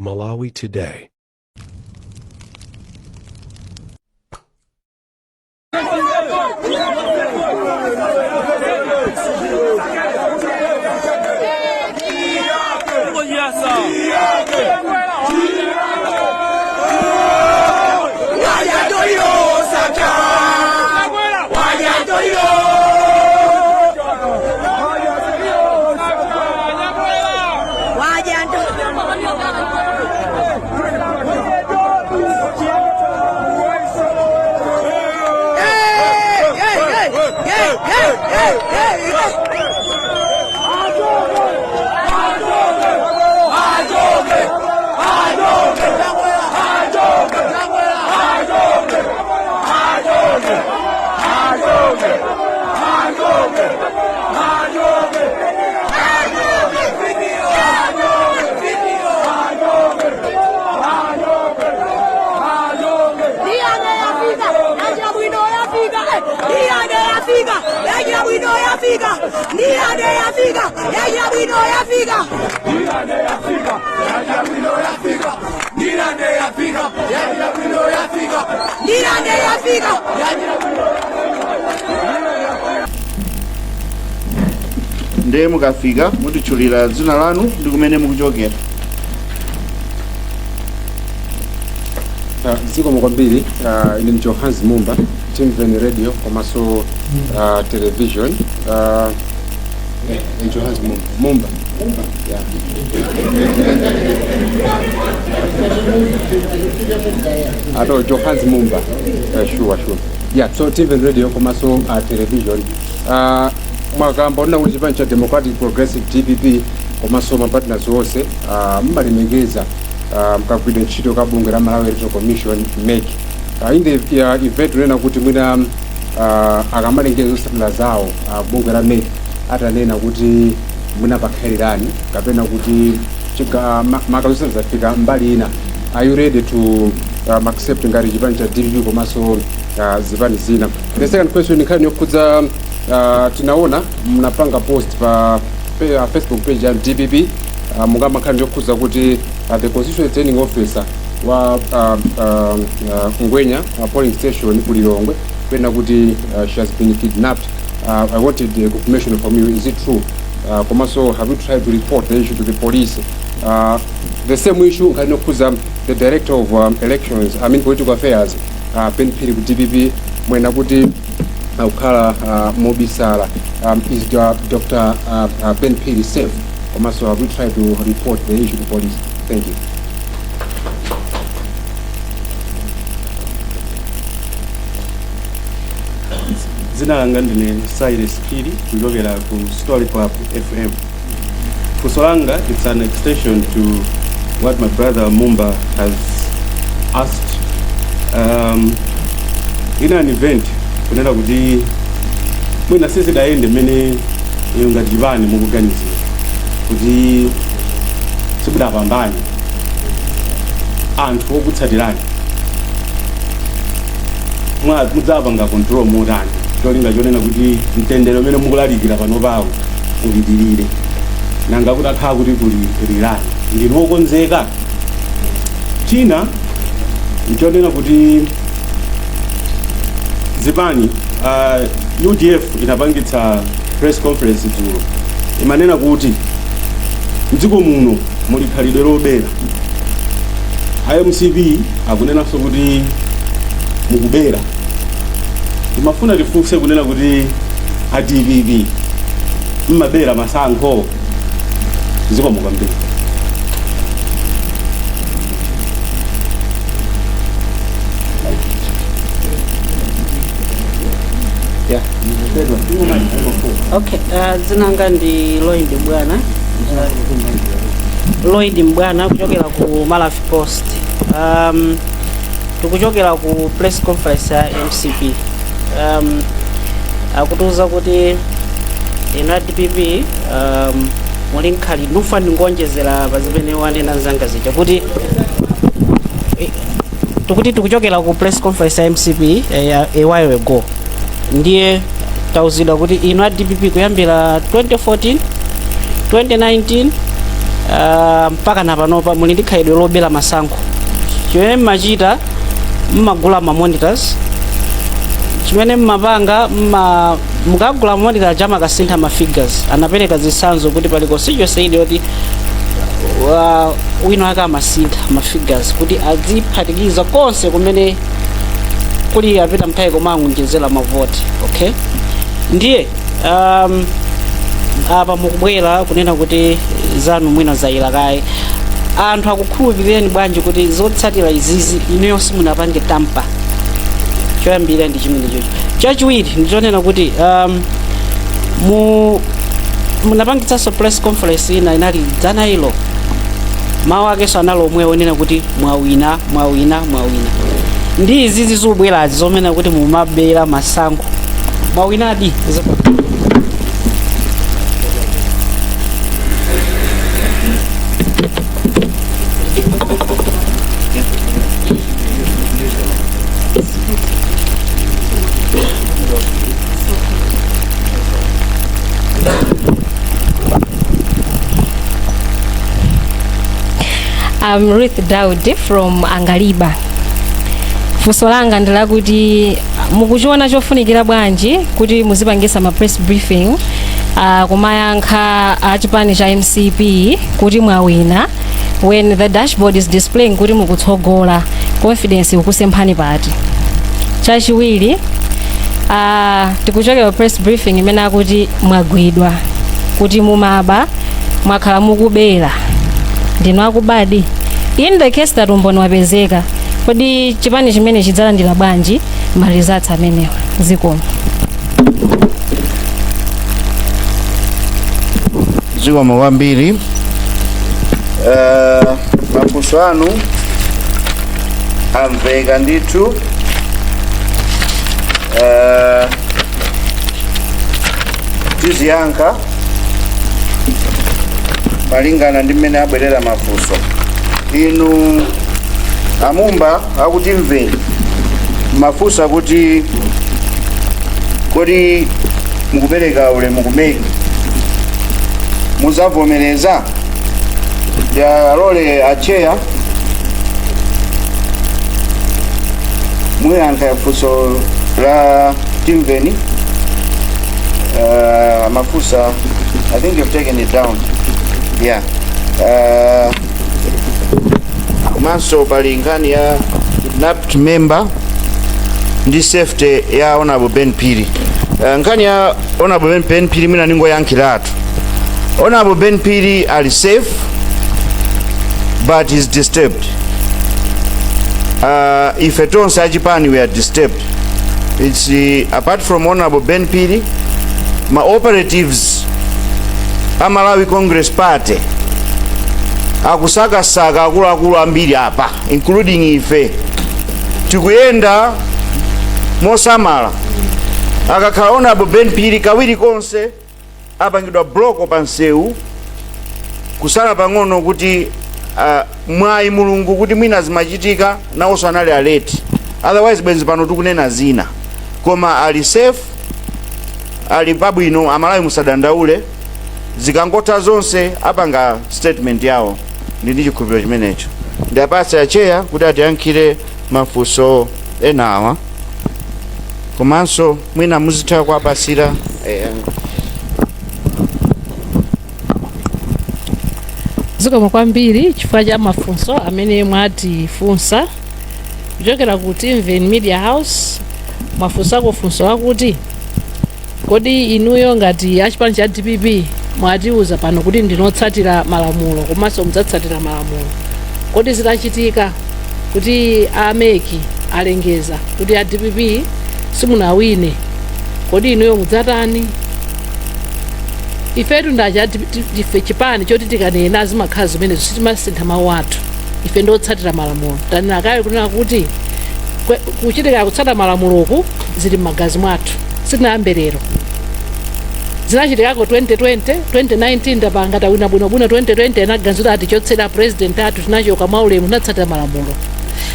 Malawi Today. Ndiyane yafika, yachira bwino yafika, ndiyane yafika, yachira bwino yafika, ndiyane yafika, yachira bwino yafika. Ndiyane yafika, yachira bwino yafika, ndiyane yafika, yachira bwino yafika, Ndiyane yafika. Ndiye mukafika mutitchulira dzina lanu ndi kumene mukuchokera. Zikomo kwambiri. Ine ndi Johannes Mumba, Timveni Radio komanso television. Johannes Mumba, Mumba, yeah. Ato Johannes Mumba. Sure, yeah. So Timveni Radio komanso television. Mwakamba ona kuti chipani cha Democratic Progressive, DPP, komanso mapartners onse mmalemekeza mkagwidwe ntchito ka bungwe la Malawi Electoral Commission, MEC. In the event unena kuti mwina akamalengeza zotsatira zawo, bungwe la MEC atanena kuti mwina pakhalirani kapena kuti maka zotsatira zafika mbali ina, are you ready to accept ngati chipani cha DPP komanso zipani zina? The second question, nkhani yokhudza tinaona mnapanga post pa Facebook page ya DPP, mukamakhala yokhudza kuti the constituency training officer wa Ngwenya polling station ku Lilongwe kwena kuti she has been kidnapped. I wanted the confirmation from you, is it true? Komanso have you tried to report the issue to the police? The same issue, nkhani yokhudza the director of elections, I mean political affairs, Ben Phiri ku DPP, mwena kuti akukhala mobisala. Is the Dr. Ben Phiri safe? Komanso have you tried to report the issue to police? Thank you. Dzina langa ndine Cyrus Phiri kuchokera ku Story Club FM. Funso langa, it's an extension to what my brother Mumba has asked. In an event kunena kuti mwina sizidayende mmene iyo ngati chipani mukuganizira kuti simudapambane, anthu okutsatirani mudzapanga control motani, cholinga chonena kuti mtendere umene mukulalikira pano pawo upitirire? Nanga kuti akhala kuti kuli rirani, ndinu okonzeka? China nchonena kuti zipani, UDF inapangitsa press conference dzulo, imanena kuti mdziko muno muli khalidwe lobera. IMCP akunenanso kuti mukubera. Timafuna tifunse kunena kuti a DPP mmabera masankho? Zikomo kwambiri. Yeah. Okay, dzina langa ndi Lloyd Bwana. Lloyd Mbwana kuchokera ku Malawi Post. Tikuchokera ku press conference ya MCP. Akutiuza kuti inu a DPP muli nkhali ndufa. Ndingonjezera pa zimene wanena mzanga zija kuti tikuti tikuchokera ku press conference ya MCP a while ago, ndiye tauzidwa kuti inu a DPP kuyambira 2014, 2019, Mpaka na panopa muli ndi khalidwe lobera masankho. Chimene mmachita, mmagula ma monitors. Chimene mmapanga, mukagula monitor aja amakasintha ma figures. Anapereka zitsanzo kuti pali constituency ili yoti wina wake amasintha ma figures kuti aziphatikiza konse kumene kuli apita mthawi koma angonjezera mavoti. Okay, ndiye apa mukubwera kunena kuti zanu mwina zayila kaye. Anthu akukhulupirireni bwanji kuti zotsatira izizi inuyo simunapange tamper? Choyambira ndi chimene chocho. Chachiwiri ndichonena kuti munapangitsanso press conference ina, inali dzana ilo. Mawu akenso anali omwe onena kuti mwawina, mwawina, mwawina. Ndi izizi zikubwerazi zomena kuti mumabera masankho, mwawinadi? I'm Ruth Daud from Angaliba. Funso langa ndi lakuti mukuchiona chofunikira bwanji kuti muzipangisa ma press briefing kumayankha a chipani cha MCP kuti mwawina when the dashboard is displaying kuti mukutsogola? Confidence ikusemphani pati? Chachiwiri, tikuchokera press briefing imene akuti mwagwidwa kuti mumaba, mwakhala mukubera, ndinu akubadi. In the case that umboni wapezeka, kodi chipani chimene chidzalandira bwanji ma results amenewa? Zikomo. Zikomo kwambiri. Mafunso anu amveka ndithu. Tiziyankha malingana ndi mmene abwerera mafunso. Inu amumba akuti mveni mafunso akuti kodi mukupereka ulemu ku MEC, muzavomereza? Ndialole acheya muyankha funso la Timveni. Mafunsa, I think you've taken it down, yeah. Komanso pali nkhani ya kidnapped member ndi safety ya Honorable Ben Phiri. Nkhani ya Honorable Ben Phiri mwina ningoyankhiratu. Honorable Ben Phiri ali safe but is disturbed. Ife tonse achipani, we are disturbed. It's apart from Honorable Ben Phiri, ma operatives a Malawi Congress Party akusakasaka akuluakulu ambiri apa, including ife. Tikuyenda mosamala. Akakhala Honorable Ben Phiri, kawiri konse apangidwa block pa nsewu, kusala pang'ono kuti mwayi Mulungu kuti mwina zimachitika nawonso anali alert, otherwise bwenzi pano tikunena zina. Koma ali safe, ali pabwino. Amalawi musadandaule, zikangotha zonse apanga statement yawo. Ndi chikhulupiriro chimenecho. Ndiapatse acheya kuti atiyankhire mafunso enawa, komanso mwina muzitha kuwapasira. Zikomo kwambiri chifukwa cha mafunso amene mwatifunsa kuchokera ku Timveni Media House. Mwafunsako funso lakuti kodi inuyo ngati achipani cha DPP mwatiuza pano kuti ndinotsatira malamulo komanso mudzatsatira malamulo, kodi zitachitika kuti a MEC alengeza kuti a DPP simunawine, kodi inuyo mudzatani? Ifetu ndacha ife chipani choti tikanena zimakhala zimenezo, sitimasintha mawu athu. Ife ndiotsatira malamulo. Tanena kale kunena kuti kuchitika kutsata malamuloku zili m'magazi mwathu, sitinayambe lero. Zinachitikako 2020, 2019 ndapanga tawina bwinobwino. 2020 anaganiza kuti atichotsera president athu, tinachoka mwaulemu, tinatsatira malamulo.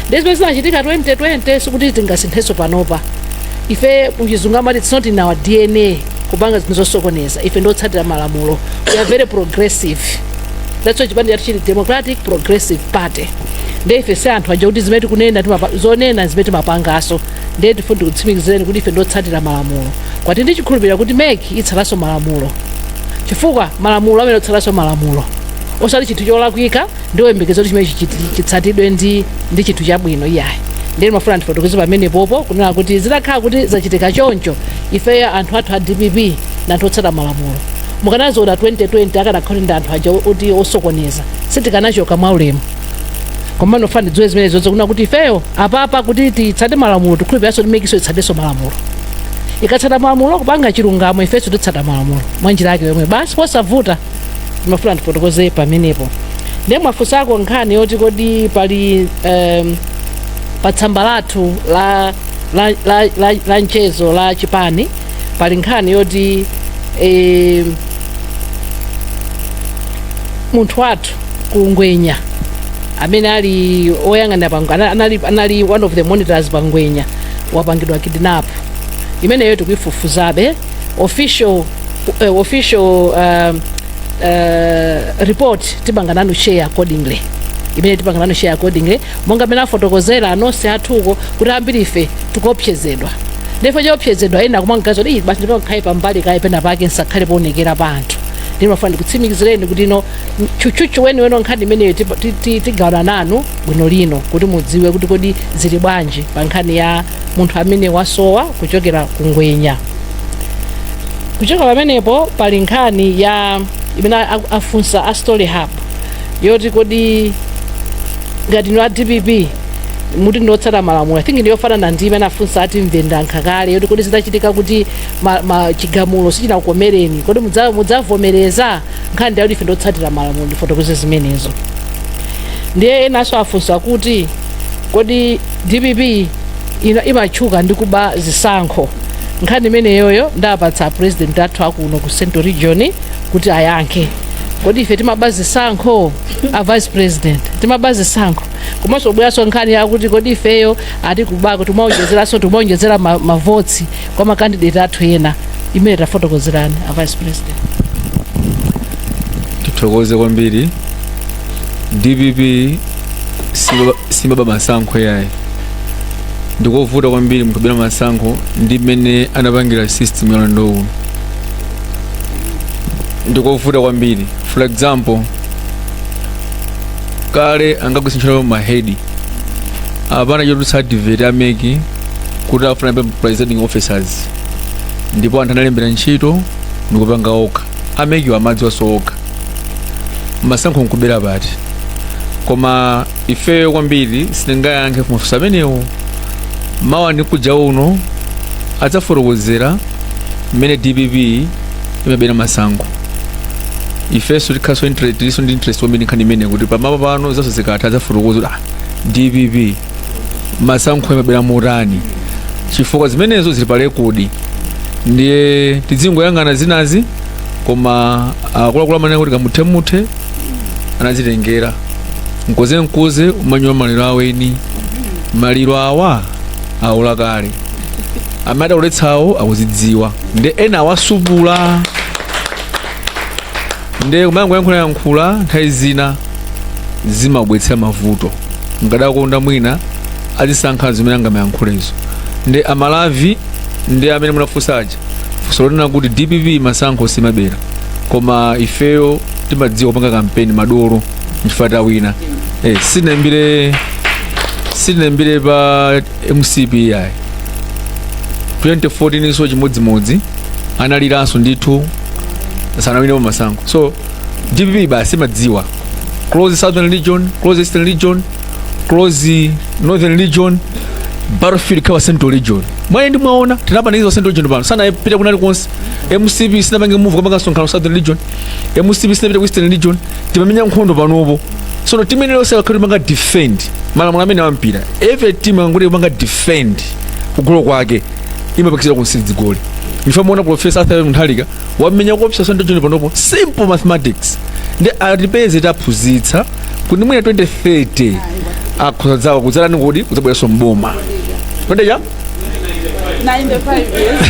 Ndi zimene zinachitika 2020, sikuti tingasinthenso panopa. Ife muchizungu amati it's not in our DNA kupanga zinthu zosokoneza. Ife ndiotsatira malamulo, we are very progressive. That's why chipani chathu chili Democratic Progressive Party. Ndiye ife si anthu aja kuti zimene tikunena zonena zimene timapangaso. Ndiye tifuna tikutsimikizireni kuti ife ndotsatira malamulo, kwati ndichikhulupirira kuti MEC itsatanso malamulo, chifukwa malamulo amene otsatanso malamulo, osati chinthu cholakwika ndiwoyembekeza kuti chimene chitsatidwe ndi chinthu chabwino, iyayi. Ndiye mafuna ndifotokoze pamenepopo kunena kuti zitakhala kuti zachitika choncho, ifeyo anthu athu a DPP na anthu otsata malamulo, mukanaziona 2020 akanakhala kuti ndi anthu aja oti osokoneza, sitikanachoka mwaulemu. Koma nofana ndidziwe zimene zonse kuna kuti ifeyo apapa kuti titsate malamulo, tikhulupiranso kuti MECso itsatenso malamulo. Ikatsata malamulo kupanga chilungamo, ifenso titsata malamulo mwa njira yake yomwe basi, posavuta. Ndimafuna ndifotokoze pamenepo. Ndiye mwafunsako nkhani yoti kodi pali pa tsamba lathu la mchezo la chipani pali nkhani yoti munthu wathu ku Ngwenya amene ali oyang'anira pa anali one of the monitors pa Ngwenya wapangidwa kidnap. Imeneyo tikuifufuzabe. Official report tipanga nanu share accordingly, imene tipanga nanu share accordingly, monga amene afotokozera anonse athuko kuti ambiri ife tikuopsezedwa. Ndipo choopsezedwa, ena kumangazo kuti basi ndipangakhale pambali kaye pena pake, nsakhale poonekera pa anthu. Ndimafuna ndikutsimikizireni kuti ino tchutchutchu weniweni nkhani imeneyo tigawana nanu bwino lino kuti mudziwe kuti kodi zili bwanji pa nkhani ya munthu amene wasowa kuchokera ku Ngwenya. Kuchoka pamenepo pali nkhani ya imene afunsa a Story Hub yoti kodi ngati inu a DPP muti ndiotsata malamulo, I think ndiyofanana ndi imene afunsa ati mvendankha kale, yoti kodi zitachitika kuti chigamulo sichinakukomereni, kodi mudzavomereza? Nkhani ndiyakuti ife ndotsatira malamulo, ndifotokoze zimenezo. Ndiye enanso afunsa kuti kodi DPP imatchuka ndi kuba zisankho? Nkhani imeneyoyo ndapatsa president athu akuno ku Central Region kuti ayankhe. Kodi ife timaba zisankho, a vice president? Timaba zisankho? Komanso bweranso nkhani yakuti kodi ifeyo ati kubako timaonjezeranso, timaonjezera mavotsi kwa makandidate athu ena? Imene tafotokozerani, a vice president. Tithokoze kwambiri. DPP simaba masankho yayi. Ndikovuta kwambiri munthu kubera masankho ndi mmene anapangira system ya ulendo uno, ndikovuta kwambiri. For example, kale angagwisa ntchito ma head, apana chotulutsa advert a MEC kuti afuna pe presiding officers, ndipo anthu analembera ntchito ndikupanga okha. A MEC amadziwanso okha. Masankho nkubera pati? Koma ifeyo kwambiri sitingayankhe mafunso amenewo. Mawa ndi kuja uno adzafotokozera mmene DPP imabera masankho. Ifenso tikhaso interest, tiliso ndi interest kwambiri nkhani imene kuti pamapo pano zonse zikatha adzafotokoza kuti DPP masankho imabera motani, chifukwa zimenezo zili pa record. Ndiye tidzingoyang'ana zinazi, koma akuluakulu amanena kuti kamuthemuthe anazitengera mkoze mkuze umanyowa maliro aweni. Maliro awa aula kale, amene adauletsawo akuzidziwa, ndi ena awasupula. Ndiye kumayankhulayankhula nthawi zina zimabwetsa mavuto. Ngadakonda mwina azisankha zimene angamayankhulezo. Ndi Amalavi ndi amene munafunsa aja funso lonena kuti DPP masankho simabera, koma ifeyo timadziwa kupanga kampeni madolo, nchifukwa tawina. Sitinaimbire pa MCP yayi. 2014 so chimodzimodzi analiranso ndithu, sanawine masankho. So DPP basi imadziwa close Southern Region, close Eastern Region, close Northern Region, battlefield kawa Central Region. Mwaye ndi mwaona tinapanikiza Central Region pano, sanapita kunali konse. MCP sinapange move kapanga msonkhano Southern Region, MCP sinapita ku Eastern Region. Timamenya nkhondo panopo. Sono timu imene yonse akhali panga defend malamulo amene ampira, every team angoti panga defend kugolo kwake imapakizira concede zigoli. Ndifa muona Professor Arthur Mutharika wamenya kuopsa Central Region panopo. Simple mathematics. Ndi atipeze taphunzitsa kuti mwina 2030 akhoza dzawa kudzalani kodi kudzabweranso mboma kwendeja. 95 years.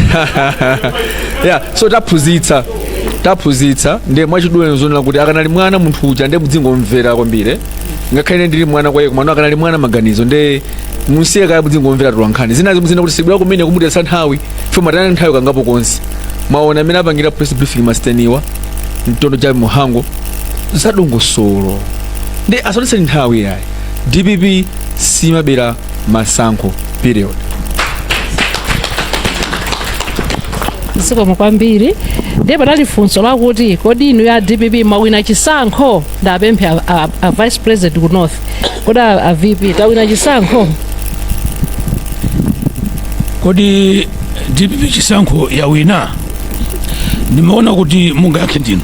Yeah, so taphunzitsa. Taphunzitsa ndiye mwachidule zonena kuti akanali mwana munthu uja, ndiye mudzingomvera kwambiri, ngakhale ine ndili mwana kwa iye, komano akanali mwana maganizo, ndiye musiye kaya, mudzingomvera tolankhani. Zinazi muzina kuti sibwera kumene kumutesa nthawi fo matana nthawi kangapo konse. Mwaona amene apangira press briefing masteniwa mtondo cha Muhango zadongosolo, ndi asatise nthawi yayi. DPP simabera masankho, period. Zikomo kwambiri. Ndiye panali funso lakuti, kodi inu ya DPP mwawina chisankho? Ndapemphe a vice president ku North. Kodi a VP, tawina chisankho? Kodi DPP chisankho yawina? Ndimaona kuti mungayankhe ndinu,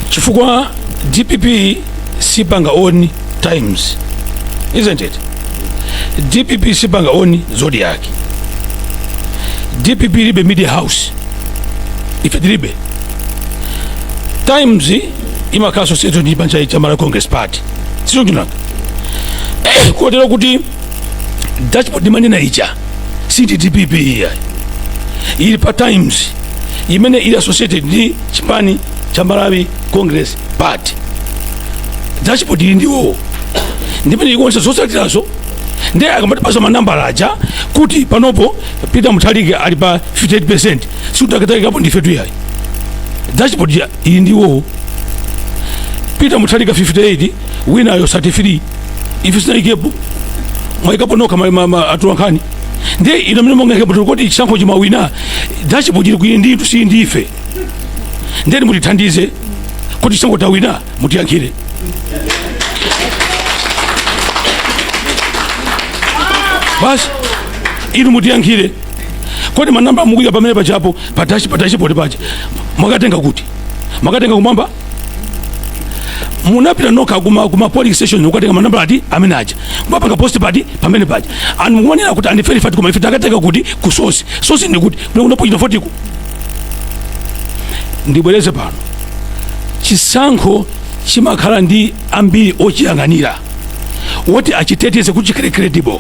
chifukwa DPP sipanga own Times, isn't it? DPP sipanga own Zodiak. DPP ilibe media house, ife tilibe. Times imakhala associated ndi chipani cha Malawi Congress Party, sichonchonanga? Kotero kuti dashboard imanena ija siti DPP iya, ili pa Times imene ili associated ndi chipani cha Malawi Congress Party. Dashboard ili ndiwo ndimene ikuonesa zotsatirazo. Ndiye akamatipasa manambala aja kuti panopo Peter Mutharika ali pa 58, sikutakatakapo ndife tuyayi. Dashboard ili ndiwo, Peter Mutharika 58, winayo 33. Ife sinayikepo, mwayikapo nokha atolankhani. Ndiye ino mene mongaikepo kuti chisankho chimawina, dashboard ili kuyi nditu, si ndife. Ndiye mutithandize kuti chisankho tawina, mutiyankhire. Basi, inu mutiyankhire. Kodi manamba mukuyika pamene pachapo pa dashboard paja mwakatenga kuti? Mwakatenga kumwamba? Munapita nokha kuma polling station ukatenga manamba ati amene aja, kumapanga post pati pamene paja anthu mukumanena kuti unverified, koma ife takatenga kuti? Ku source. Source ndi kuti? Kuna kunapochita fotiku. Ndibwereze pano, chisankho chimakhala ndi ambiri ochiyang'anira woti achiteteze kuti chikhale credible.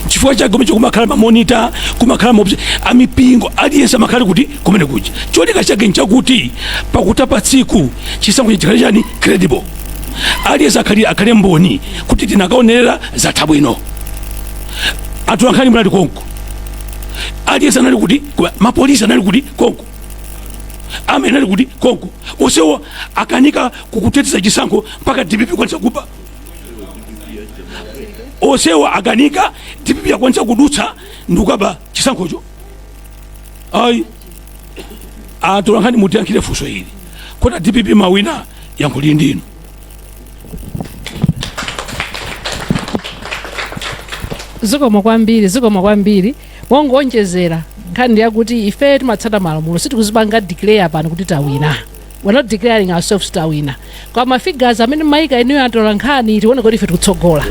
Chifukwa chake kumecho kumakhala ma monitor, kumakhala amipingo, aliyense amakhala kuti kumene kuja. Cholinga chake nchakuti pakutapa tsiku chisankho chikhale chani? Credible. Aliyense akhale mboni kuti tinakaonerera, zatha bwino. Anthu ankhani munali konko, aliyense anali kuti, mapolisi anali kuti konko, amene anali kuti konko, onsewo akanika kukuteteza chisankho mpaka DPP kwanisa kuba. Onsewo akanika, DPP akwanisa kudutsa ndikukaba chisankhocho. Ayi, anthu ankhani mutiyankhire funso ili: kodi DPP mawina? Yankho lili ndinu. Zikomo kwambiri, zikomo kwambiri. Wongonjezera, nkhani yakuti ife timatsata malamulo, sitikuzipanga declare pano kuti tawina. We're not declaring ourselves tawina, koma figures amene mayika inuyo atola nkhani, tione kuti ife tikutsogola.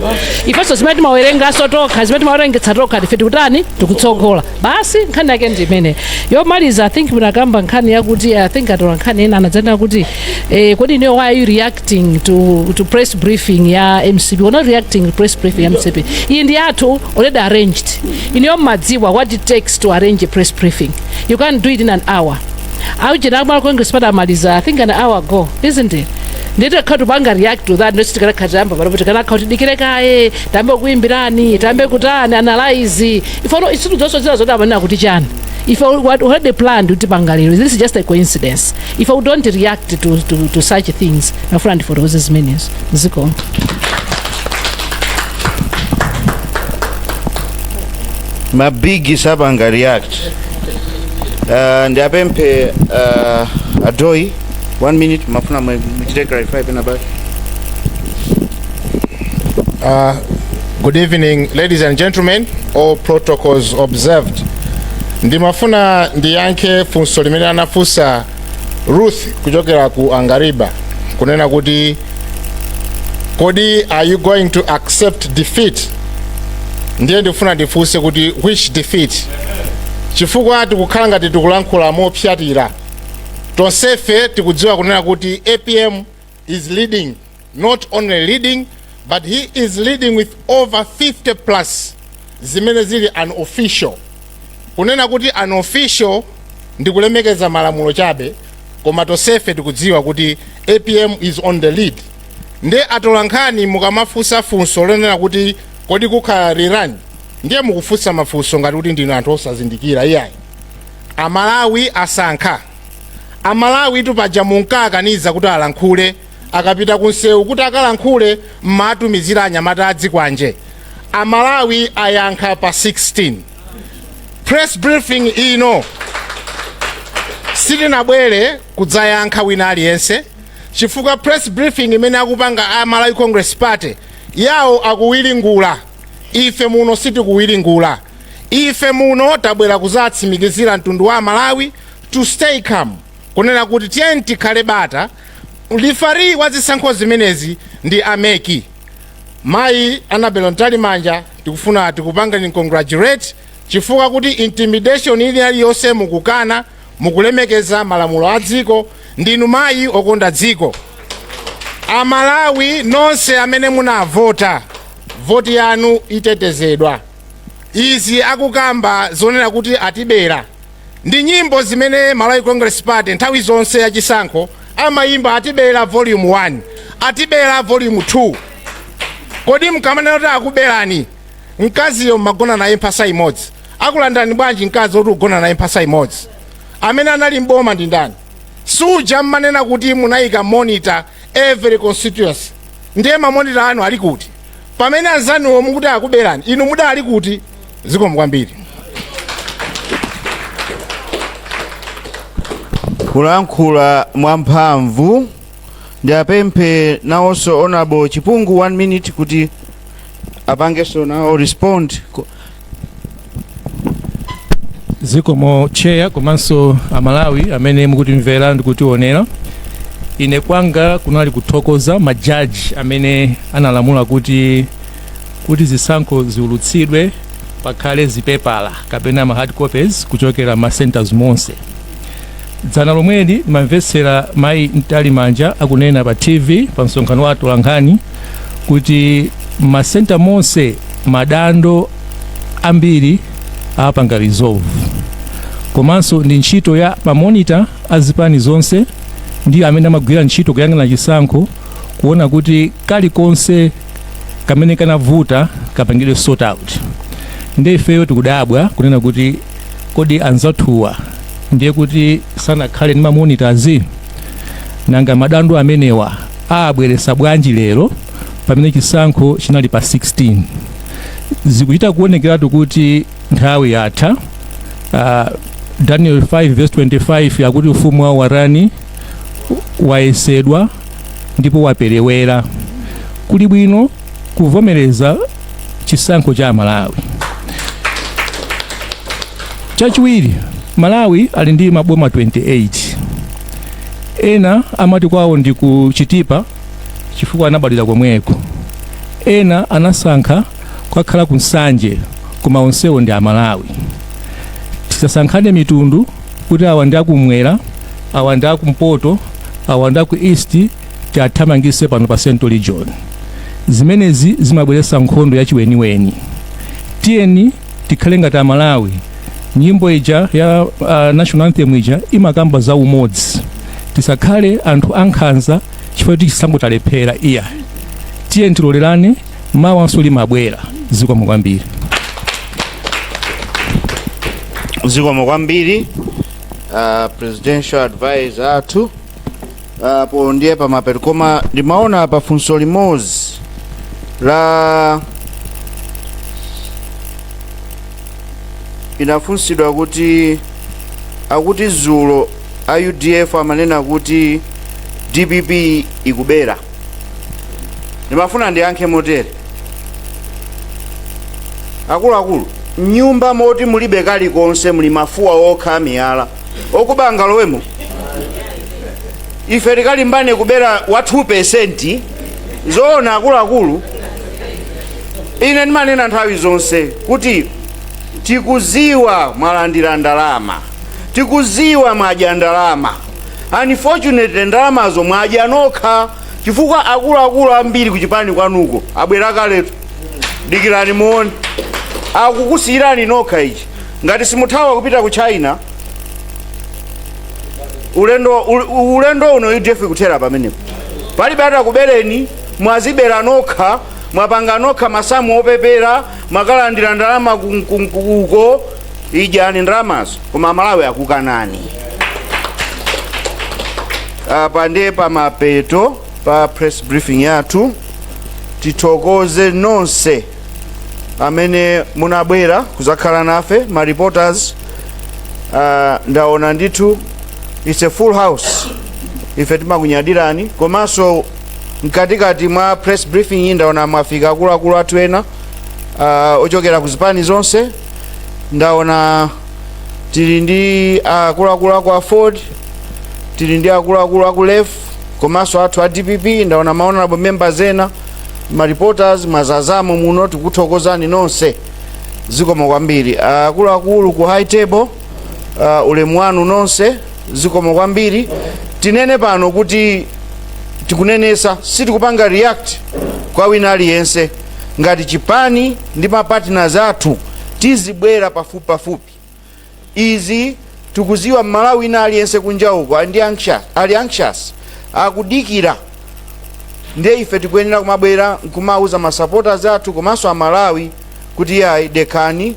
Ifenso zimene timawerengaso tokha, zimene timawerengetsa tokha, ife tikutani? Tikutsogola basi. Nkhani yake ndi imene. Yomaliza, I think munakamba nkhani yakuti, I think atola nkhani ena anadzanena kuti kodi inuyo, why are you reacting to press briefing ya MCP? We're not reacting to press briefing ya MCP. Iyi ndi yathu, already arranged. Inuyo mmadziwa what it takes to arrange a press briefing. You can't do it in an hour. Auchena a Malawi Congress Party amaliza, I think, an hour ago, isn't it? Ndito khati upanga react to that, ndoti tikanakhala tayamba panopo, tikanakhala kuti dikire kaye, tayambe kuimbirani, tayambe kutani analyze. Ifano isitu zonse zina zoti amanena kuti chani, if we already planned kuti panga lero. This is just a coincidence. If we don't react to such things, nafuna ndifotokoze zimenezo. Zikomo. Mabigi sapanga react. Ndiapemphe adoi, one minute, mafuna muchite clarify pena pake. Good evening, ladies and gentlemen. All protocols observed. Ndimafuna ndiyankhe funso limene anafunsa Ruth kuchokera ku Angariba, kunena kuti kodi are you going to accept defeat? Ndiye ndifuna ndifunse kuti which defeat? Chifukwa tikukhala ngati tikulankhula mopyatira. Tonsefe tikudziwa kunena kuti APM is leading, not only leading, but he is leading with over 50 plus zimene zili unofficial. Kunena kuti unofficial Ndikulemekeza malamulo chabe, koma tonsefe tikudziwa kuti APM is on the lead. Nde atolankhani mukamafunsa funso lonena kuti kodi kukhala rerun, ndiye mukufunsa mafunso ngati kuti ndinu anthu osazindikira. Iyayi, Amalawi asankha. Amalawi tupaja munkakaniza kuti alankhule akapita kunsewu, kuti akalankhule mmatumizira anyamata adzikwanje. Amalawi ayankha pa 16. Press briefing ino sitinabwere kudzayankha wina aliyense, chifukwa press briefing imene akupanga a Malawi Congress Party yawo akuwiringula. Ife muno sitikuwiringula. Ife muno tabwera kudzatsimikizira mtundu wa Malawi to stay calm, kunena kuti tiyeni tikhale bata. Referee wa zisankho zimenezi ndi a MEC. Mayi Annabel Mtalimanja, tikufuna tikupangani congratulate chifukwa kuti intimidation ili aliyonse mukukana, mukulemekeza malamulo a dziko. Ndinu mayi okonda dziko. Amalawi nonse amene munavota, voti yanu itetezedwa. Izi akukamba zonena kuti atibera ndi nyimbo zimene Malawi Congress Party nthawi zonse yachisankho amayimba: "Atibera volume 1, atibera volume 2." Kodi mkamanena kuti akuberani, mkaziyo mmagona naye mphasa imodzi, akulandani bwanji mkazi woti ugona naye mphasa imodzi? Amene anali mboma ndi ndani? Suja mmanena kuti munayika monitor every constituency? Ndiye ma monitor anu ali kuti pamene anzanuwo mukuti akuberani? Inu mudali kuti? Zikomo kwambiri. Kulankhula mwamphamvu. Ndiapemphe nawonso Honorable Chipungu, 1 minute, kuti apangenso nawo respond. Zikomo, Chair, komanso Amalawi amene mukutimvera ndi kutionera. Ine kwanga kunali kuthokoza majaji amene analamula kuti zisankho ziulutsidwe, pakhale zipepala kapena ma hard copies kuchokera ma centers monse. Dzana lomweli ndimamvetsera mayi Mtalimanja akunena pa TV pa msonkhano wa atolankhani kuti ma center monse madando ambiri apanga resolve, komanso ndi ntchito ya ma monitor azipani zonse ndi amene amagwira ntchito kuyang'ana chisankho kuona kuti kalikonse kamene kanavuta kapangidwe sort out. Ndiye ifeyo tikudabwa kunena kuti kodi anzathuwa ndiye kuti sanakhale ndi ma monitors? Nanga madando amenewa abweresa bwanji lero pamene chisankho chinali pa 16? Zikuchita kuonekeratu kuti nthawi yatha. Daniel 5 verse 25 akuti ufumu wa warani wayesedwa ndipo waperewera. Kuli bwino kuvomereza chisankho cha Malawi. Chachiwiri, Malawi ali ndi maboma 28. Ena amati kwawo ndi ku Chitipa chifukwa anabadwira komweko, ena anasankha kukakhala ku Nsanje, koma onsewo ndi Amalawi. Tisasankhane mitundu kuti awa ndi akumwera, awa ndi akumpoto, awa ndi aku East, tiathamangise pano pa Central Region. Zimenezi zimabweretsa nkhondo yachiweniweni. Tiyeni tikhale ngati Amalawi. Nyimbo ija ya national anthem ija imakamba za umodzi. Tisakhale anthu ankhanza chifukwa kuti chisankho talephera, iya. Tiyeni tilolerane, mawanso limabwera. Zikomo kwambiri. Zikomo kwambiri, presidential advisor athu. Po ndiye pamapeto, koma ndimaona pa funso limodzi la inafunsidwa kuti akuti zulo a UDF amanena kuti DPP ikubera. Ndimafuna ndiyankhe motere: akuluakulu, nyumba moti mulibe kalikonse, muli mafuwa okha amiyala, okuba angalowemo? Ife tikalimbane kubera wa 2? Zoona, akuluakulu? Ine ndimanena nthawi zonse kuti tikuziwa mwalandira ndalama, tikuziwa mwadya ndalama. Unfortunately, ndalamazo mwadya nokha, chifukwa akuluakulu ambiri kuchipani kwanuko abwera kaletu. Dikirani muone, akukusiyirani nokha ichi ngati simuthawa kupita ku China. Ulendo uno UDF ikuthera pamenepo. Palibe atakubereni, mwazibera nokha, mwapanga nokha masamu opepera, mwakalandira ndalama uko, idyani ndalamazo, koma Malawi akukanani. Apa ndiye pamapeto pa press briefing yathu. Tithokoze nonse amene munabwera kuzakhala nafe, ma reporters. Ndaona ndithu it's a full house. Ife timakunyadirani. Komanso mkatikati mwa press briefing iyi ndaona mwafika akuluakulu athu ena ochokera ku zipani zonse. Ndaona tili ndi akuluakulu aku AFORD, tili ndi akuluakulu aku LEF, komanso athu a DPP. Ndaona ma honorable members ena, ma reporters mwazazamo muno. Tikuthokozani nonse, zikomo kwambiri. Akuluakulu ku high table, ulemu wanu nonse, zikomo kwambiri. Tinene pano kuti tikunenesa, sitikupanga react kwa wina aliyense. Ngati chipani ndi ma partners athu tizibwera pafupi pafupi. Izi tikuziwa, Mmalawi wina aliyense kunja uko ali ndi anxious, ali anxious, akudikira. Ndiye ife tikuyenera kumabwera nkumauza ma supporters athu komanso Amalawi kuti yayi, dekhani.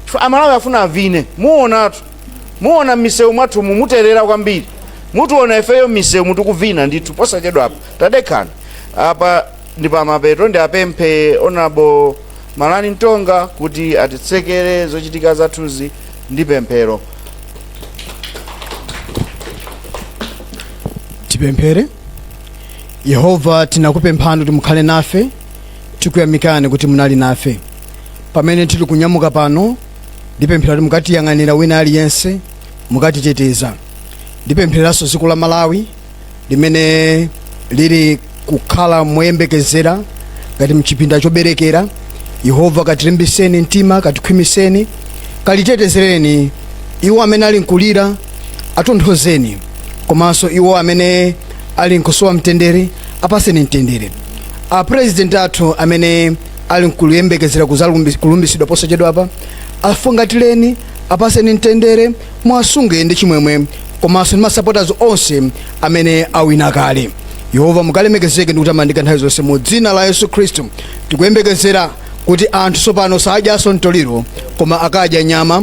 Chifukwa Amalawi afuna avine. Muonatu, muona m'misewu mwathumu muterera kwambiri, mutiona ifeyo m'misewu mutikuvina ndithu posachedwa apa. Tadekhani. Apa ndi pamapeto. Ndi apemphe Honorable Malani Mtonga kuti atitsekere zochitika zathuzi ndi pemphero. Tipemphere. Yehova, tinakupemphani kuti mukhale nafe. Tikuyamikani kuti munali nafe pamene tili kunyamuka pano. Ndipemphera kuti mukatiyang'anira wina aliyense, mukatiteteza. Ndipemphereranso dziko la Malawi limene lili kukhala moyembekezera ngati mchipinda choberekera. Yehova, katilimbiseni mtima, katikhwimiseni, kalitetezereni. Iwo amene ali nkulira atonthozeni, komanso iwo amene ali nkusowa mtendere apaseni mtendere. A president athu amene ali nkuluyembekezera kulumbisidwa posachedwapa, afungatireni, apaseni mtendere, mwasunge ndi chimwemwe, komanso ndi ma supporters onse amene awina kale. Yehova, mukalemekezeke ndi kutamandika nthawi zonse. Mu dzina la Yesu Khristu tikuyembekezera kuti anthu tsopano sadyanso mtoliro, koma akadya nyama,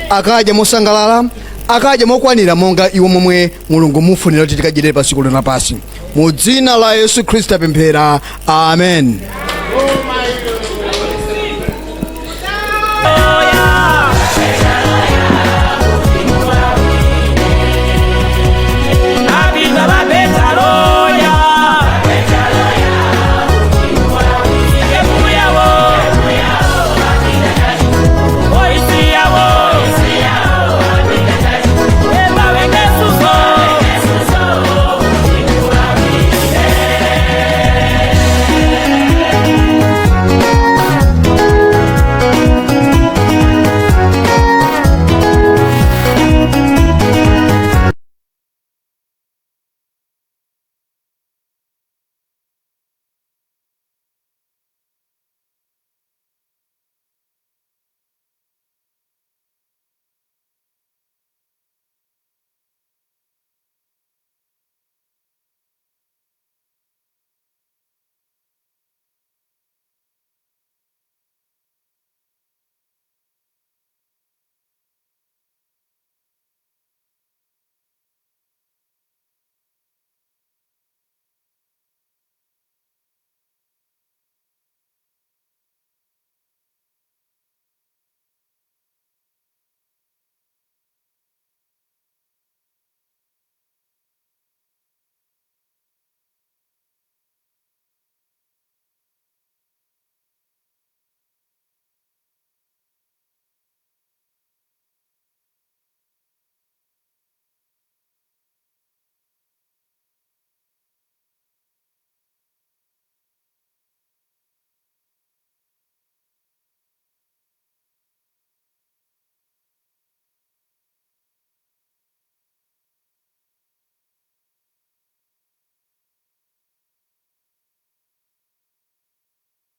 akadya mosangalala, akadya mokwanira, monga iwo momwe Mulungu mufunira kuti tikadyerere pa dziko lino lapansi. Mu dzina la Yesu Khristu tapemphera, amen.